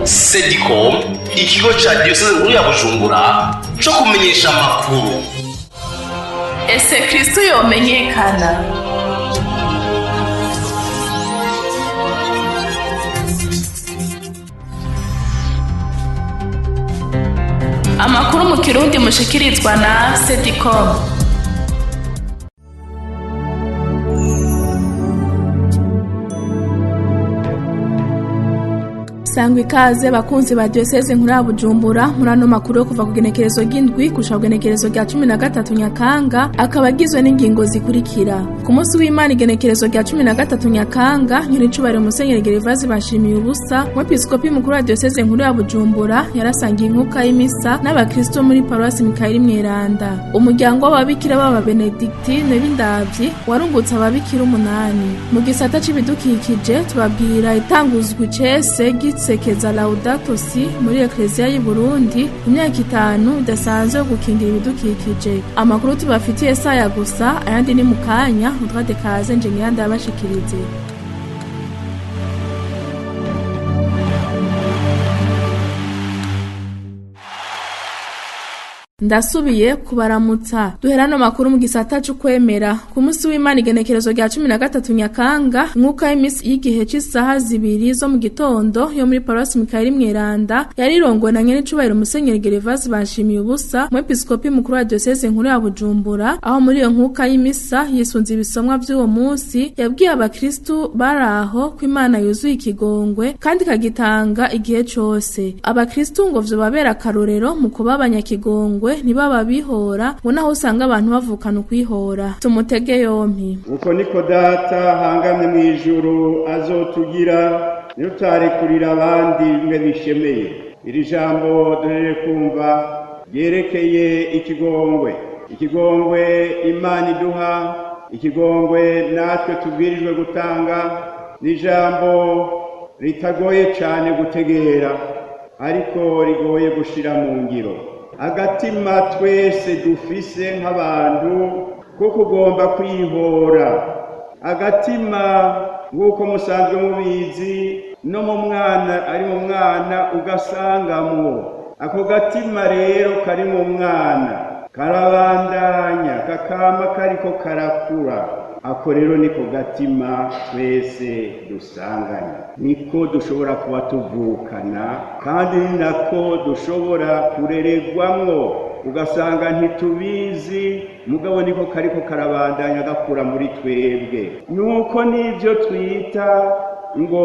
Sedicom, ikigo ca diyoseze nkuru ya Bujumbura co kumenyesha amakuru. Ese Kristo yomenyekana? Amakuru mu Kirundi mushikirizwa na Sedicom. Sangwa ikaze bakunzi ba Diocese nkuru ya Bujumbura muri ano makuru yo kuva ku genekerezo ry'indwi gushika ku genekerezo rya 13 Nyakanga, akaba agizwe n'ingingo zikurikira. Ku munsi w'Imana igenekerezo rya 13 Nyakanga, nyiricubahiro Musenyeri Gervase Bashimiye ubusa, umwepiskopi mukuru wa Diocese nkuru ya Bujumbura, yarasangiye inkuka y'imisa n'abakristo muri Paruwasi Mikayeli Mweranda. Umuryango w'ababikira b'aba Benedictine b'Indavyi warungutse ababikira 8. Mu gisata c'ibidukikije tubabwira itanguzwa icese gisekeza Laudato Si muri Ecclesia y'u Burundi, imyaka 5 idasanzwe yo gukingira ibidukikije. Amakuru tubafitiye saya gusa, ayandi ni mu kanya. Utwate kaze nje ngiranda yabashikirize. Ndasubiye kubaramutsa. Duherano makuru mu gisata c'ukwemera. Ku munsi w'Imana igenekerezo rya 13 Nyakanga, umwuka w'imisi y'igihe c'isaha 2 zo mu gitondo yo muri Paruwasi Mikayeli Mweranda yarirongowe na nyenicubahiro Musenyeri Gervase Bashimiye ubusa, umwepiskopi mukuru wa Diocese nkuru ya Bujumbura, aho muri iyo nkuka y'imisa yisunze ibisomwa vy'uwo munsi, yabwiye abakristu baraho ko Imana yuzuye ikigongwe kandi ikagitanga igihe cose. Abakristu ngo vyobabera akarorero mu kuba abanyakigongwe, ntibaba bihora ngo naho usanga abantu bavukana ukwihora. Tumutege yompi. Uko niko Data hangamye mu ijuru azotugira nitutarekurira abandi bimwe bishemeye. Iri jambo duhereje kumva ryerekeye ikigongwe, ikigongwe Imana iduha, ikigongwe natwe tubwirijwe gutanga. Ni ijambo ritagoye cane gutegera, ariko rigoye gushira mu ngiro. Agatima twese dufise nk'abantu ko kugomba kwihora, agatima nk'uko musanzwe mubizi no mu mwana ari mu mwana ugasangamwo. Ako gatima rero kari mu mwana karabandanya kakama kariko karakura. Ako rero niko gatima twese dusanganya, niko dushobora kuba tuvukana, kandi ni nako dushobora kureregwamwo, ugasanga ntitubizi, mugabo niko kariko karabandanya gakura muri twebwe. Nuko n'ivyo twita ngo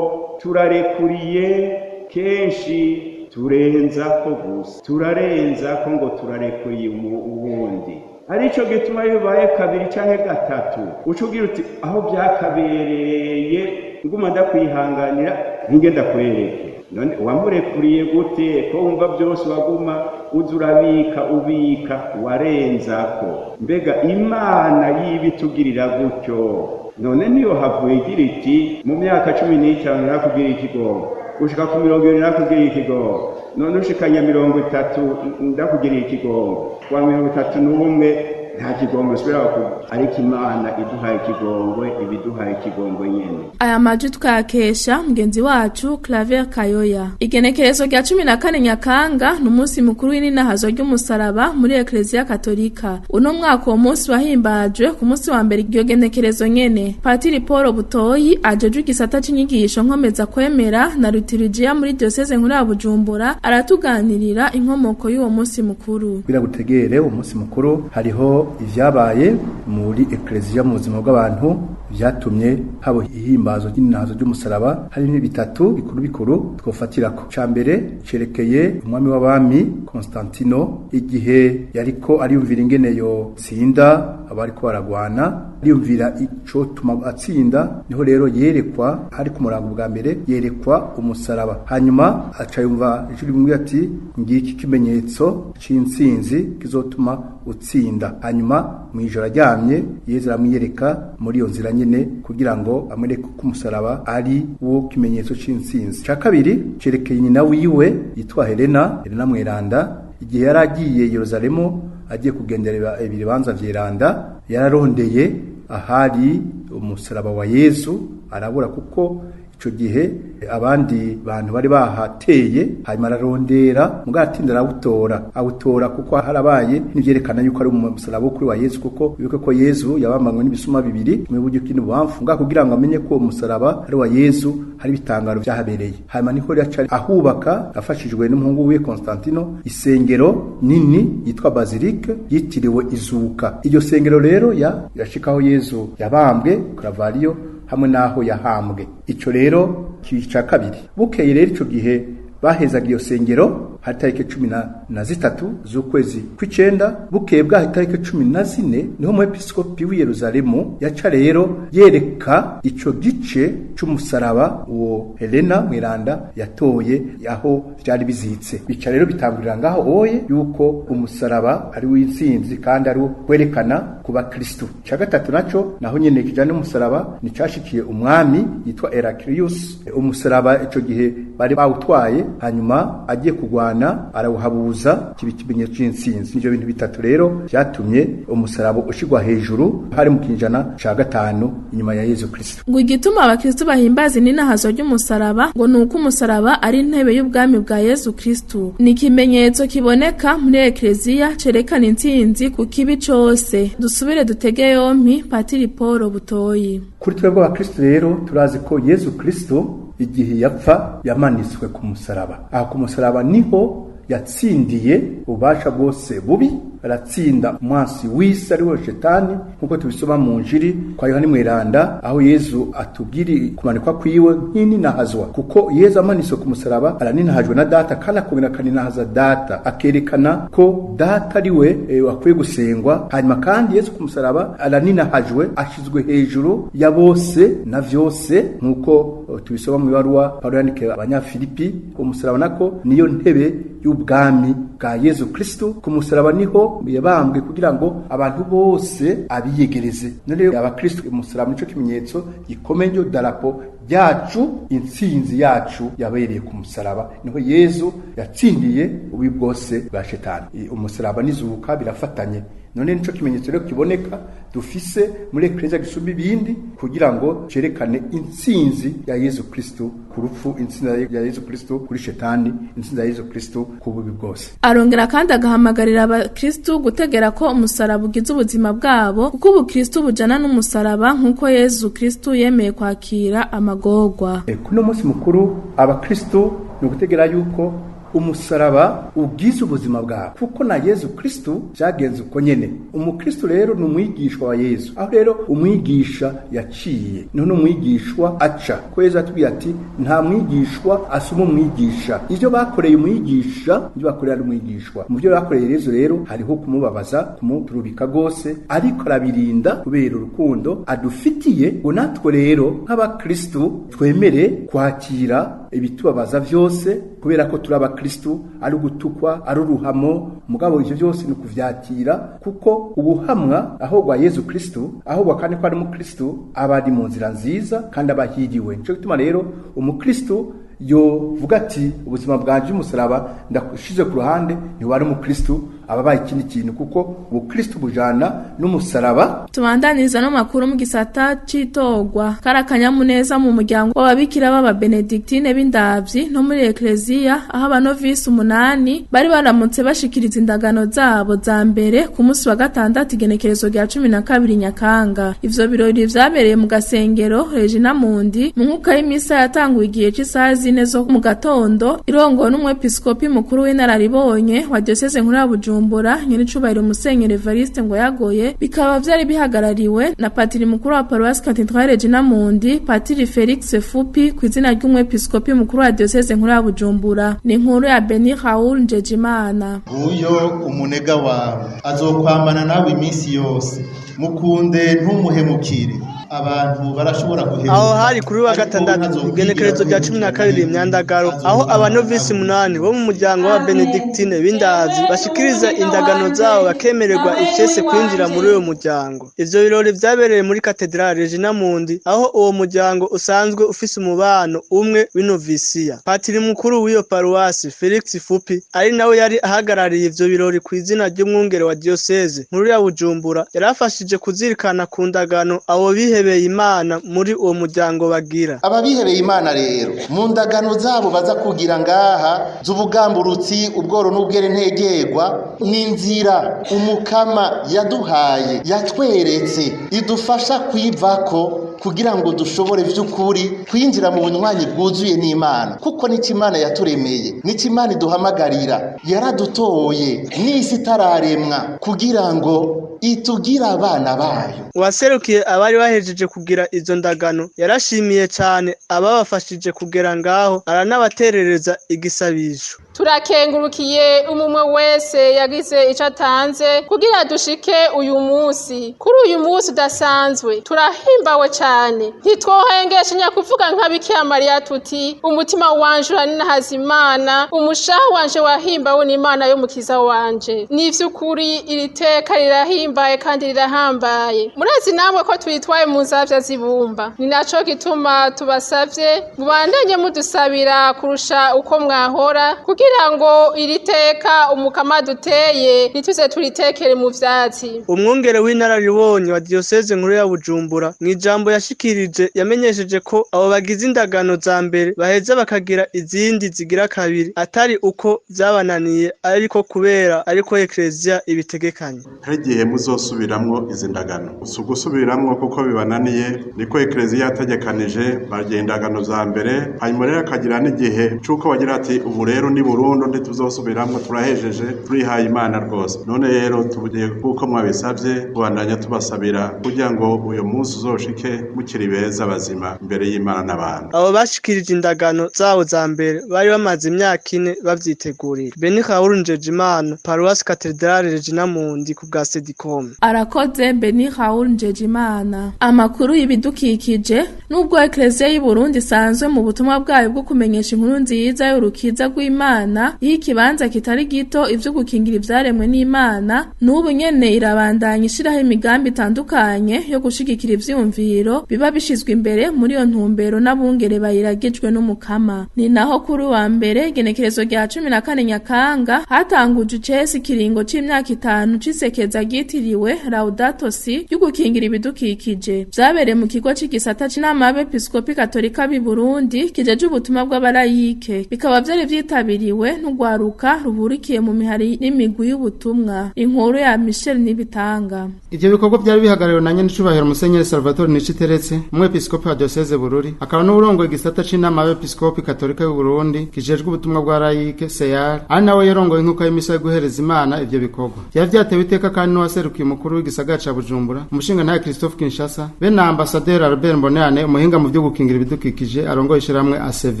turarekuriye, kenshi turenzako gusa, turarenzako ngo turarekuriye uwundi. Arico gituma iyo bibaye kabiri canke gatatu uca ugira uti aho byakabereye nguma ndakwihanganira ntinge ndakwereke. None wamurekuriye gute ko wumva byose waguma uza urabika ubika warenzako? Mbega Imana yibitugirira gutyo? None niyo havuye igira iti mu myaka 15 narakugiriye ikigongo, ushika ku 20 nakugiriye ikigongo, none ushikanya 30 ndakugiriye ikigongo, kwa 31 nta kigongwe usubira kugira. Ariko Imana iduhaye ikigongwe, ibiduhaye ikigongwe nyene. Aya majwi twakesha mugenzi wacu Claver Kayoya. Igenekerezo rya 14 Nyakanga ni umunsi mukuru w'ininahazo ry'umusaraba muri Ecclesia Katolika. Uno mwaka uwo munsi wahimbajwe ku munsi wa mbere iryo genekerezo nyene. Patiri Paul Butoyi ajejwe igisata c'inyigisho nkomeza kwemera na liturgia muri Diocese nkuru ya Bujumbura aratuganirira inkomoko y'uwo munsi mukuru. Kugira gutegere umunsi mukuru hariho ivyabaye muri Ecclesia mu buzima bw'abantu vyatumye habo ihimbazo ry'inazo ry'umusaraba. Hari ibintu bitatu bikuru bikuru twofatirako. Ca mbere cerekeye umwami w'abami Constantino, igihe yariko ariyumvira ingene yo tsinda abariko baragwana, ariyumvira ico tuma atsinda. Niho rero yerekwa ari ku murango bwa mbere yerekwa umusaraba, hanyuma aca yumva ijwi rimwe ati ngiki kimenyetso c'intsinzi kizotuma utsinda. Hanyuma mwijoro aryamye Yezu aramwiyereka muri iyo nzira nyene kugira ngo amwereke ko umusaraba ari wo kimenyetso c'intsinzi. Ca kabiri cerekeye nyina wiwe yitwa Helena, Helena Mweranda. Igihe yari agiye Yerusalemu agiye kugendera ibibanza vyeranda, yararondeye ahari umusaraba wa Yezu arabura, kuko Ico gihe abandi bantu bari bahateye, hanyuma ararondera mugabo atinda arawutora, awutora kuko harabaye n'ivyerekana yuko ari umusaraba wo kuri wa Yesu, kuko wibuke ko Yesu yabambanywe n'ibisuma bibiri mu buryo bw'ibubamfu, ngaho kugira ngo amenye ko uwo musaraba ari wa Yesu hari ibitangaro vyahabereye. Hanyuma niho yaca ahubaka afashijwe n'umuhungu wiwe Constantino isengero nini yitwa Basilique yitiriwe Izuka. Iryo sengero rero yashikaho Yesu yabambwe Calvario hamwe naho yahambwe. Ico rero kica kabiri. Bukeye rero ico gihe bahezaga iyo sengero hari tariki 13 z'ukwezi kw'icenda. Bukeye bwaho tariki 14 niho umwepiskopi w'i Yerusalemu yaca rero yereka ico gice c'umusaraba uwo Helena Mweranda yatoye aho vyari bizitse. Bica rero bitangurira ngaho oye yuko umusaraba ari w'intsinzi kandi ari werekana ku bakristo. Ica gatatu naco naho nyene kijana n'umusaraba ni cashikiye umwami yitwa Heraclius. Umusaraba ico gihe bari bawutwaye, hanyuma agiye kugwana arawuhabuza, kiba ikimenyetso c'intsinzi. Ivyo bintu bitatu rero vyatumye umusaraba ushigwa hejuru, hari mu kinjana ca 5 inyuma ya Yesu Kristo. Ngo igituma abakristo bahimbaza ininahazo ry'umusaraba ngo nuko umusaraba ari intebe y'ubwami bwa Yesu Kristo, ni ikimenyetso kiboneka muri ekleziya cerekana intsinzi ku kibi cose. Dusubire dutege yompi Patiri Paul Butoyi. Kuri twebwe abakristo rero turazi ko Yesu Kristo igihe yapfa yamanitswe ku musaraba. Aho ku musaraba niho yatsindiye ububasha bwose bubi, aratsinda umwansi w'isi ari we Shetani, nkuko tubisoma mu Njiri kwa Yohani Mweranda, aho Yesu atubwira kumanikwa kwiwe nk'ininahazwa, kuko Yesu amanitswe ku musaraba araninahajwe na Data, kandi akongera akaninahaza Data, akerekana ko Data ari we akwiye gusengwa. Hanyuma kandi Yesu ku musaraba araninahajwe, ashizwe hejuru ya bose na vyose, nkuko tubisoma mu ibaruwa Paulo yandikiye Abanyafilipi. Umusaraba nako niyo ntebe y'ubwami bwa Yesu Kristo. Ku musaraba niho yabambwe kugira ngo abantu bose abiyegereze. None abakristo umusaraba nico kimenyetso gikomeye, darapo ryacu, intsinzi yacu yabereye ku musaraba, niho Yesu yatsindiye ububi bwose bwa Shetani. Umusaraba n'izuka birafatanye. None nico kimenyetso rero kiboneka dufise muri ekleziya gisumba ibindi, kugira ngo cerekane intsinzi ya Yesu Kristo ku rupfu, intsinzi ya Yesu Kristo kuri Shetani, intsinzi ya Yesu Kristo ku bubi bwose. Arongera kandi agahamagarira abakristo gutegera ko umusaraba ugize ubuzima bwabo, kuko ubukristo bujana n'umusaraba nk'uko Yesu Kristo yemeye kwakira amagorwa. Kuno munsi mukuru abakristo ni ugutegera yuko umusaraba ugize ubuzima bwawe, kuko na Yesu Kristo byagenze uko nyene. Umukristo rero ni umwigishwa wa Yesu, aho rero umwigisha yaciye none umwigishwa aca. Ko Yesu atubwiye ati nta mwigishwa asuma umwigisha. Ivyo bakoreye umwigisha nivyo bakorera umwigishwa. Mu byo bakoreye Yesu rero hariho kumubabaza, kumuturubika gose, ariko arabirinda kubera urukundo adufitiye, ngo natwe rero nk'abakristo twemere kwakira ibitubabaza vyose, kubera ko turi abakristo, ari ugutukwa, ari uruhamo, mugabo ivyo byose ni ukuvyakira, kuko ubuhamwa aho rwa Yesu Kristo, aho rwa kandi ko ari umukristo, aba ari mu nzira nziza kandi aba ahiriwe. Nico gituma rero umukristo yovuga ati ubuzima bwanje umusaraba ndashize ku ruhande, ntiwari umukristo, ababaye ikindi kintu, kuko ubukristo bujana n'umusaraba. Tubandaniza no makuru mu gisata citogwa karakanyamuneza mu muryango w'ababikira b'aba Benedictine b'indavyi no muri ekleziya, aho abanovisi 8 bari baramutse bashikiriza indagano zabo za mbere ku munsi wa gatandatu igenekerezo rya 12 Nyakanga. Ivyo birori vyabereye mu gasengero Regina Mundi mu nkuka y'imisa yatanguye igihe c'isaha 4 zo mu gatondo, irongowe n'umwepiskopi mukuru w'inararibonye wa diocese nkuru ya Bujumbura nyenicubahiro Musenyeri Evariste ngo yagoye, bikaba vyari bihagarariwe na patiri mukuru wa Paroisse Cathedrale Regina Mundi, Patiri Felix Fupi, ku izina ry'umwepiskopi mukuru wa diocese nkuru ya Bujumbura. Ni inkuru ya Beni Raoul Njejimana. Nguyo umunega wawe azokwambana nawe iminsi yose, mukunde ntumuhemukire. Abantu barashobora guhemuka. Aho hari kuri wa gatandatu igenekerezo rya 12 Myandagaro, aho abanovisi 8 bo mu muryango wa Benedictine b'indazi bashikiriza indagano zabo bakemererwa icese kwinjira muri uyo muryango. Ivyo birori vyabereye muri Cathedrale Regina Mundi, aho uwo muryango usanzwe ufise umubano umwe w'inovisiya. Patiri mukuru w'iyo paruwasi Felix Fupi, ari nawe yari ahagarariye ivyo birori ku izina ry'umwungere wa diocese nkuru ya Bujumbura, yarafashije kuzirikana ku ndagano abo bihe abihebeye Imana muri uwo muryango bagira. Aba bihebeye Imana rero mu ndagano zabo baza kugira ngaha z'ubugamburutsi, ubworo n'ubwere ntegerwa, n'inzira umukama yaduhaye yatweretse idufasha kwivako kugira ngo dushobore vy'ukuri kwinjira mu bunywanyi bwuzuye n'Imana, kuko nico Imana yaturemeye, nico Imana iduhamagarira, yaradutoye n'isi itararemwa kugira ngo itugira abana bayo. Uwaserukiye abari bahejeje kugira izo ndagano yarashimiye cyane ababafashije kugera ngaho, aranabaterereza igisabisho. Turakengurukiye umumwe wese yagize ico atanze kugira dushike uyu munsi. Kuri uyu munsi udasanzwe turahimbawe cyane, ntitwohengeshanya kuvuga nka Bikira Mariya tuti umutima wanje uraninahaza Imana, umushaha wanje wahimbawe n'Imana y'umukiza wanje. Ni vy'ukuri iri teka rirahimbaye kandi rirahambaye. Murazi namwe ko twitwaye mu nzavya zibumba, ni naco gituma tubasavye mubandanye mudusabira kurusha uko mwahora, kugira ngo iri teka umukama duteye ntituze turitekere mu vyatsi. Umwungere w'inararibonye wa Diocese nkuru ya Bujumbura mu ijambo yashikirije yamenyesheje ko abo bagize indagano za mbere baheza bakagira izindi zigira kabiri, atari uko vyabananiye ariko kubera ariko Ecclesia ibitegekanye. Hari igihe muzosubiramwo izi ndagano, si ugusubiramwo kuko bibananiye, niko Ecclesia yategekanije, bagira indagano za mbere, hanyuma rero akagira n'igihe c'uko bagira ati ubu rero ni burundu ntituzosubiramwo, turahejeje, turihaye Imana rwose. None rero tugiye kuko mwabisavye kubandanya tubasabira kugira ngo uyu munsi uzoshike mukiri beza bazima imbere y'Imana n'abantu. Abo bashikirije indagano zabo za mbere bari bamaze imyaka 4 bavyitegurira. Beni Raoul Njejimana, Paroisse Cathedrale Regina Mundi ku bwa Sedicom. Arakoze Beni Raoul Njejimana. Amakuru y'ibidukikije. Nubwo Ecclesia y'u Burundi isanzwe mu butumwa bwayo bwo kumenyesha inkuru nziza y'urukiza rw'Imana, ikibanza kitari gito ivyo gukingira ivyaremwe n'Imana, n'ubu nyene irabandanya ishiraho imigambi itandukanye yo gushigikira ivyumviro biba bishizwe imbere muri iyo ntumbero n'abungere bayiragijwe n'umukama. Ni naho kuri wa mbere igenekerezo rya 14 Nyakanga hatanguje icesi kiringo c'imyaka 5 c'isekeza ryitiriwe Laudato Si yo gukingira ibidukikije. Vyabereye mu kigo c'igisata c'inama y'abepiskopi katolika b'i Burundi kijeje ubutumwa bw'abalayike, bikaba vyari vyitabiriwe n'ugwaruka ruhurikiye mu mihari n'imigwi y'ubutumwa. Inkuru ya Michel Nibitanga. Ivyo bikorwa byari bihagarariwe na nyenicubahiro Musenyeri Salvatore Niciteretse, umwepiskopi wa Diocese Bururi, akaba n'uwurongoye igisata c'inama y'abepiskopi katolika y'u Burundi kijejwe ubutumwa bwa layike CR, ari nawe yarongoye inkuka y'imisa yo guhereza Imana ivyo bikorwa. Vyari vyatewe iteka kandi n'uwaserukiye umukuru w'igisagara ca Bujumbura, umushingantahe Christophe Kinshasa, be na ambasaderi Albert Mboneyane, umuhinga mu vyo gukingira ibidukikije arongoye ishirahamwe ACV.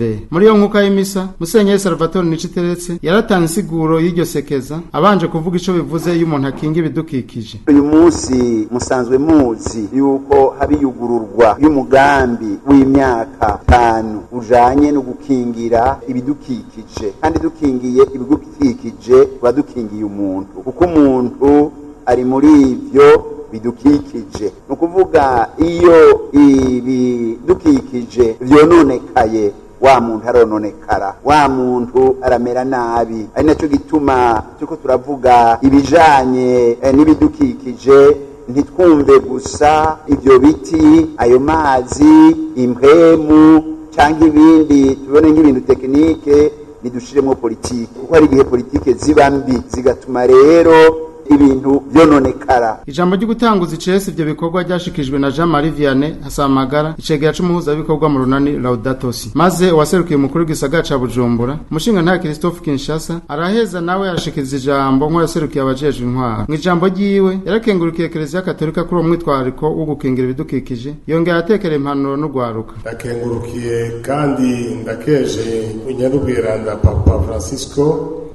Muri iyo nkuka y'imisa, Musenyeri Salvatore Niciteretse yaratanze insiguro y'iryo sekeza, abanje kuvuga ico bivuze iyo umuntu akinga ibidukikije. Uyu munsi musanzwe muzi yuko habiyugururwa y'umugambi w'imyaka 5 ujanye no gukingira ibidukikije, kandi dukingiye ibidukikije badukingiye umuntu, kuko umuntu ari muri ivyo bidukikije. Ni ukuvuga iyo ibidukikije vyononekaye, wa muntu arononekara, wa muntu aramera nabi. Ari naco gituma turiko turavuga ibijanye n'ibidukikije, ntitwumve gusa ivyo biti, ayo mazi, impwemu canke ibindi, tubone nk'ibintu tekinike, nidushiremo politike, kuko hari igihe politike ziba mbi zigatuma rero ibintu vyononekara. Ijambo ryo gutanguza icese ivyo bikorwa ryashikijwe na Jean Marie Vianney Hasamagara, icegera c'umuhuza w'ibikorwa mu runani Laudato Si. Maze uwaserukiye umukuru w'igisagara ca Bujumbura, umushingantahe Christophe Kinshasa, araheza nawe arashikiriza ijambo nk'uwaserukiye abajejwe intwaro. Mu ijambo ryiwe yarakengurukiye Eklezia Katolika kuri uwo mwitwariko wo gukingira ibidukikije, yongera atekera impanuro n'ugwaruka. Ndakengurukiye kandi ndakeje Nyarubwiranda Papa Francisco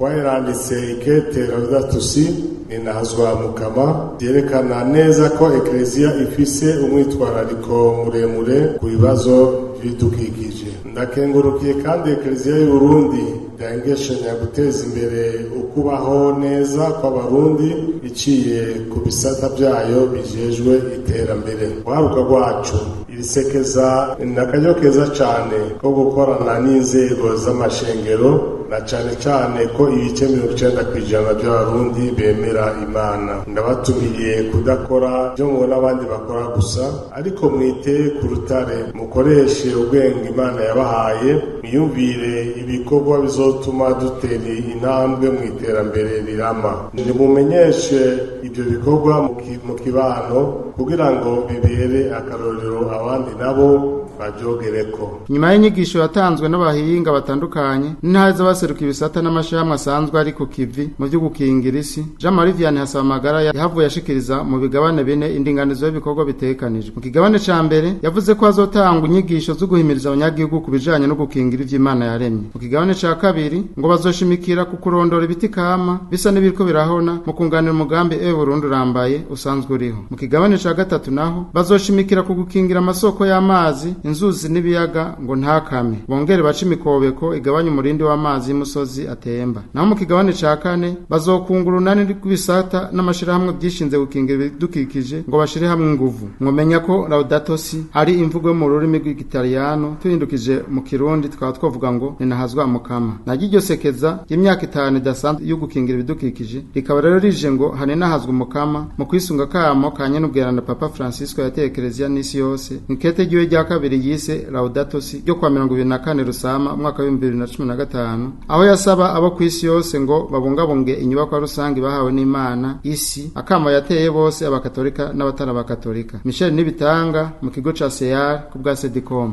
wayaranditse ikete Laudato Si ninahazwa mukama, yerekana neza ko Eklezia ifise umwitwarariko muremure ku bibazo by'ibidukikije. Ndakengurukiye kandi Eklezia y'u Burundi yangeshanya guteza imbere ukubaho neza kw'abarundi iciye ku bisata byayo bijejwe iterambere. Waruka rwacu irisekeza ni akaryo keza cane ko gukorana n'inzego z'amashengero Na cane cane ko ibice 90% by'abarundi bemera Imana. Ndabatumiye kudakora ibyo mubona abandi bakora gusa, ariko mwite ku rutare, mukoreshe ubwenge Imana yabahaye, mwiyumvire ibikorwa bizotuma dutera intambwe mu iterambere rirama. Nimumenyeshe ibyo bikorwa mu kibano kugira ngo bibere akarorero abandi nabo babyogereko. Nyuma y'inyigisho yatanzwe n'abahinga batandukanye n'intara z'abaseruka ibisata n'amashirahamwe asanzwe ari ku kivi mu vyo gukingira isi, Jean Marie Vianney Hasabamagara yahavuye ashikiriza mu bigabane bine indinganizo y'ibikorwa bitegekanijwe. Mu kigabane ca mbere yavuze ko hazotangwa inyigisho zo guhimiriza abanyagihugu ku bijanye no gukingira ivyo Imana yaremye. Mu kigabane ca kabiri ngo bazoshimikira ku kurondora ibiti kama bisa n'ibiriko birahona mu kunganira umugambi Ewe Burundi urambaye usanzwe uriho. Mu kigabane ca gatatu naho bazoshimikira ku gukingira amasoko y'amazi, inzuzi n'ibiyaga ngo ntakame, bongere bace imikobeko igabanya umurindi w'amazi y'umusozi atemba. Naho mu kigabane ca kane bazokungura urunani rw'ibisata n'amashirahamwe byishinze gukingira ibidukikije ngo bashire hamwe inguvu. Mwomenya ko Laudato Si ari imvugo yo mu rurimi rw'igitaliyano, tuhindukije mu Kirundi tukaba twavuga ngo ninahazwa mukama. Naryo iryo sekeza ry'imyaka 5 idasanzwe yo gukingira ibidukikije rikaba rero rije ngo haninahazwe umukama mu kwisunga kamo ka nyenubweranda Papa Francisco yateye Eklezia n'isi yose mw'ikete ryiwe rya kabiri yise Laudato Si ryo kwa 24 Rusama umwaka wa 2015, aho yasaba abo kw'isi yose ngo babungabunge inyubakwa rusange bahawe n'Imana isi, akamo yateye bose abakatolika n'abatari abakatolika. Michel Nibitanga mu kigo ca CR ku bwa Sedicom.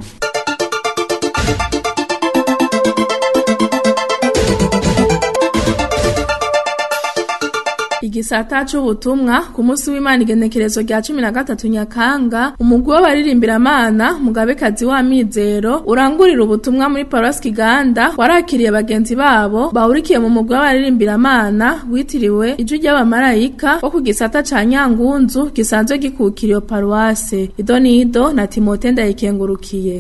Igisata c'ubutumwa ku munsi w'Imana igenekerezo rya 13 Nyakanga, umugwi w'abaririmbira-Mana Mugabekazi wa Mizero urangurira ubutumwa muri Paroisse Kiganda warakiriye bagenzi babo bahurikiye mu mugwi w'abaririmbira-Mana witiriwe Ijwi ry'Abamarayika wo ku gisata ca Nyangunzu gisanzwe gikukira iyo paruwase. Idonido na Timote Ndayikengurukiye.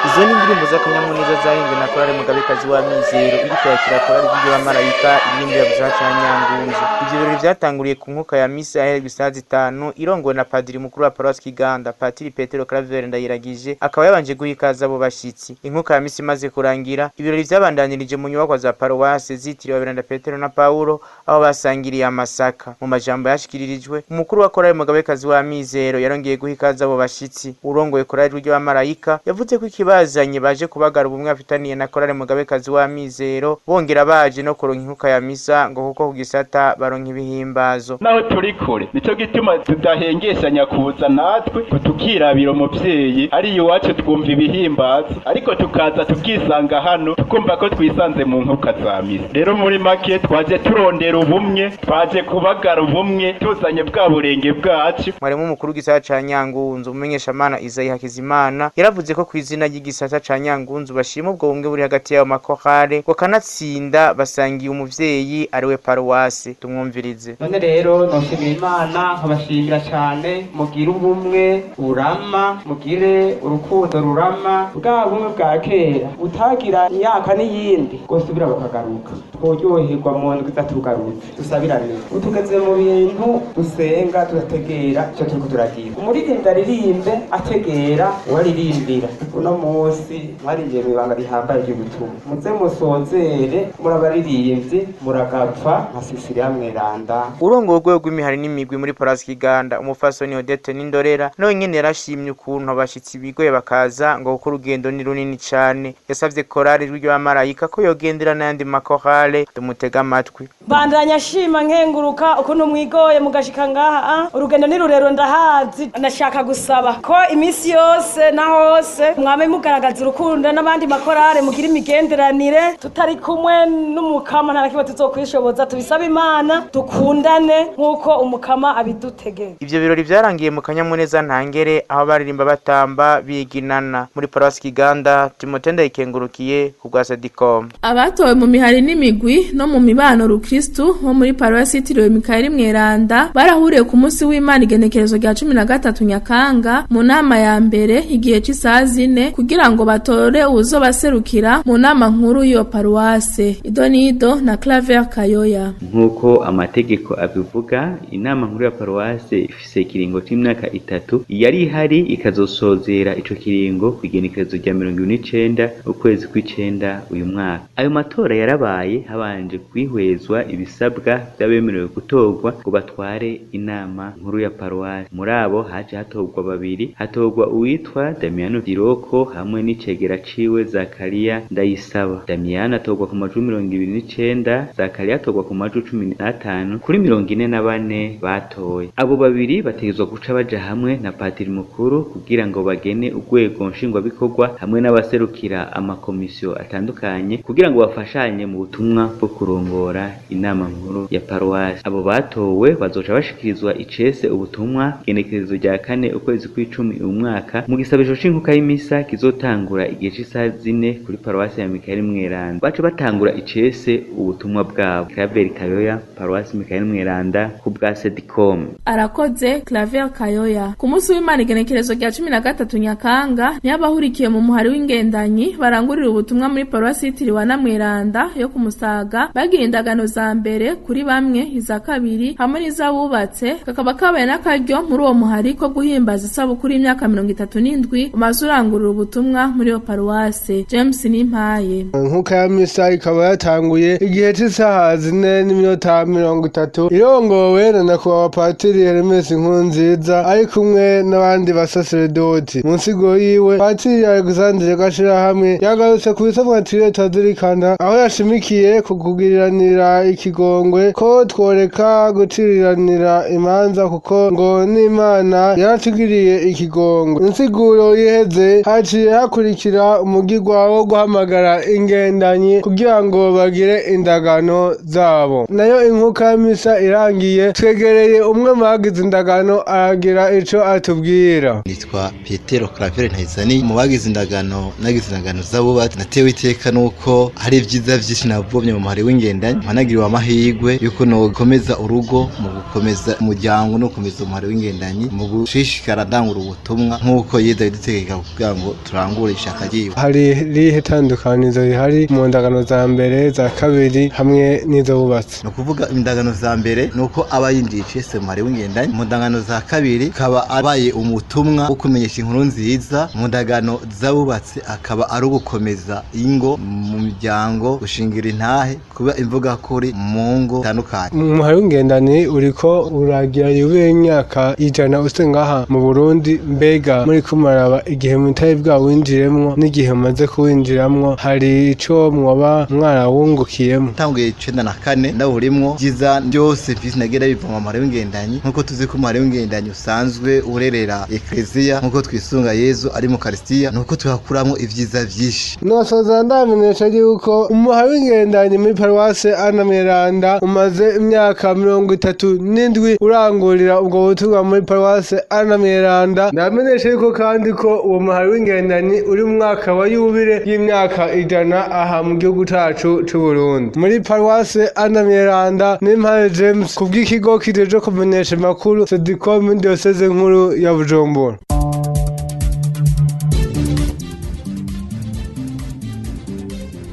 Izo ni indirimbo z'akanyamuneza zahimbwe na korali Mugabekazi wa Mizero iriko yakira korali ry'Abamarayika iririmbira gusa ca Nyangunzu. Ivyo birori vyatanguriye ku nkuka ya misa yaherejwe isaha 5 irongowe na padiri mukuru wa Paroisse Kiganda, Patiri Petero Claver Ndayiragije, akaba yabanje guha ikaze abo bashitsi. Inkuka ya misa imaze kurangira, ibirori vyabandanirije mu nyubakwa za paruwase zitiriwe Aberanda Petero na Paulo, aho basangiriye amasaka. Mu majambo yashikiririjwe, umukuru wa korali Mugabekazi wa Mizero yarongeye guha ikaze abo bashitsi. Urongoye korali ry'Abamarayika yavuze ko ikibazanye baje kubagara ubumwe afitaniye na korali Mugabekazi wa Mizero, bongera baje no kuronka inkuka ya misa ngo kuko ku gisata baronka ibihimbazo. Naho turi kure nico gituma tudahengeshanya kuza natwe tukirabira umuvyeyi ari iwacu twumva ibihimbazo, ariko tukaza tukisanga hano tukumva ko twisanze mu nkuka za misa. Rero muri make twaje turondera ubumwe, twaje kubagara ubumwe tuzanye bwa burenge bwacu. Mwarimu mukuru w'igisata ca Nyangunzu umumenyeshamana Isaie Hakizimana yaravuze ko kw'izina ry'igisata ca Nyangunzu bashima ubwo bumwe buri hagati y'ayo makorale ngo kanatsinda basangiye umuvyeyi ariwe paruwase. Tumwumvirize. None rero noshimira Imana nkabashimira cane, mugire ubumwe burama, mugire urukundo rurama, bwa bumwe bwa kera butagira imyaka n'iyindi bwosubira bukagaruka. Tworyoherwa mu ndwi zatugarutse, dusabirane. Utugeze mu bintu dusenga tudategera ico turiko turagira. Umuririmbyi aririmbe ategera uwaririmbira. Uno munsi mwarinjiye mw'ibanga rihambaye ry'ubutumwa, muze musozere murabaririmbyi muragapfa nka Sisiriya Mweranda. Urongoye urwego rw'imihari n'imigwi muri Paroisse Kiganda, umufasoni Odette Nindorera, nawe nyene yarashimye ukuntu abashitsi bigoye bakaza ngo kuko urugendo ni runini cane. Yasavye korali Ijwi ry'Abamarayika ko yogendera n'ayandi makorale. Tumutega amatwi. Bandanya shima nkenguruka ukuntu mwigoye mugashika ngaha, urugendo ni rurerure ndahazi. Ndashaka gusaba ko iminsi yose na hose mwame mugaragaza urukundo n'abandi makorale, mugira imigenderanire. Tutari kumwe n'umukama nta kimwe tuzokwishoboza, tubisaba Imana dukundane nk'uko umukama abidutegeka. Ivyo birori vyarangiye mu kanyamuneza ntangere, aho baririmba batamba biginana. Muri Paroisse Kiganda, Timote Ndayikengurukiye ku bwa Sedicom. Abatowe mu mihari n'imigwi no mu mibano rukristu bo muri Paroisse yitiriwe Mikayeli Mweranda barahuriye ku munsi w'Imana igenekerezo rya 13 Nyakanga mu nama ya mbere igihe c'isaha 4 kugira kugira ngo batore uwuzobaserukira mu nama nkuru y'iyo paruwase. Idonido na Claver Kayoya. Nk'uko amategeko abivuga, inama nkuru ya paruwase ifise ikiringo c'imyaka 3 yari ihari, ikazosozera ico kiringo kw'igenekerezo rya 29 ukwezi kw'icenda uyu mwaka. Ayo matora yarabaye habanje kwihwezwa ibisabwa vy'abemerewe gutorwa ngo batware inama nkuru ya paruwase. Muri abo haje hatorwa babiri, hatorwa uwitwa Damiano Diroko hamwe n'icegera ciwe Zakariya Ndayisaba. Damiano atorwa ku majwi 29, Zakariya atorwa ku majwi 15 kuri 44 batoye. Abo babiri bategerezwa guca baja hamwe na patiri mukuru kugira ngo bagene urwego nshingwabikorwa hamwe n'abaserukira amakomisiyo atandukanye kugira ngo bafashanye mu butumwa bwo kurongora inama nkuru ya paruwasi. Abo batowe bazoca bashikirizwa icese ubutumwa igenekerezo rya 4 ukwezi kw'icumi uyu mwaka mu gisabisho c'inkuka y'imisa kizotangura igihe c'isaha 4 kuri paruwasi ya Mikayeli Mweranda. Baca batangura icese ubutumwa bwabo. Claver Kayoya, paruwasi Mikayeli Mweranda, ku bwa Sedicom. Arakoze Claver Kayoya. Ku munsi w'Imana igenekerezo rya 13 Nyakanga niyo abahurikiye mu muhari w'ingendanyi barangurira ubutumwa muri paruwasi yitiriwe na Mweranda yo ku Musaga bagira indagano za mbere kuri bamwe, iza kabiri hamwe n'izabubatse. Kakaba kabaye n'akaryo muri uwo muhari ko guhimbaza isabukuru y'imyaka 37 umaze urangurura ubutumwa muri iyo paruwase. James Nimpaye. Nkuka ya misa ikaba yatanguye igihe c'isaha 4:30 irongowe na nyakubahwa Patiri Hermes Nkurunziza ari kumwe n'abandi basaseredoti. Mu nsigo yiwe Patiri Alexandre Gashirahamwe yagarutse ku bisabwa twiriwe turazirikana, aho yashimikiye ku kugiriranira ikigongwe ko tworeka guciriranira imanza kuko ngo n'Imana yaratugiriye ikigongwe. Insiguro iheze haciye hakurikira umugirwa wo guhamagara ingendanyi kugira ngo bagire indagano zabo. Nayo inkuka y'imisa irangiye twegereye umwe mu bagize indagano aragira ico atubwira. Nitwa Petero Claver Ntayizani, mu bagize indagano nagize indagano z'abubatsi. Natewe iteka nuko hari ibyiza vyinshi navomye mu muhari w'ingendanyi, mpanagiriwe amahirwe yuko nokomeza urugo mu gukomeza umuryango no gukomeza umuhari w'ingendanyi mu gushishikara ndangura ubutumwa nk'uko Yezu yabidutegeka kugira ngo turangure ishaka ryiwe. Hari rihe tandukanizo rihari mu ndagano za mbere, za kabiri hamwe n'izo bubatsi? Ni ukuvuga indagano za mbere ni uko aba yinjiye icese mu muhari w'ingendanyi, mu ndagano za kabiri akaba abaye umutumwa wo kumenyesha inkuru nziza, mu ndagano z'abubatsi akaba ari ugukomeza ingo mu miryango, gushingira intahe, kuba imvugakuri mu ngo zitandukanye. Umuhari w'ingendanyi uriko uragira yubile imyaka 100 use ngaha mu Burundi. Mbega muri kumaraba igihe mutari bwawinjiremwo n'igihe mumaze kuwinjiramwo hari ico mwoba mwarawungukiyemo? Tanguye 94 ndawurimwo, vyiza byose mfise nagera biva mu muhari w'ingendanyi. Nkuko tuzi ko umuhari w'ingendanyi usanzwe urerera ekleziya, nkuko twisunga Yezu ari mu Karisitiya, nuko tuhakuramwo ivyiza vyinshi. Nosoza ndamenyesha yuko umuhari w'ingendanyi muri paruwase Ana Mweranda umaze imyaka 37 urangurira ubwo butumwa muri paruwase Ana Mweranda. Ndamenyesha yuko kandi ko uwo muhari w'ingendanyi uri mu mwaka wa yubile y'imyaka 100 aha mu gihugu cacu c'Uburundi. Muri paruwase Ana Mweranda, Nimpaye James kubw'ikigo kijejwe kumenyesha amakuru Sedicom Diocese nkuru ya Bujumbura.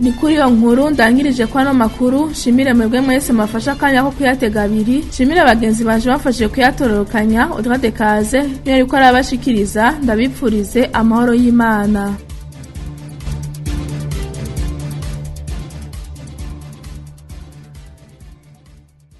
Ni kuri iyo nkuru ndangirije kwa no makuru. Shimire mwebwe mwese mafasha akanya ko kuyatega abiri, shimire bagenzi banje bafashije kuyatororokanya. Audrey Dekaze niyo ariko arabashikiriza, ndabipfurize amahoro y'Imana.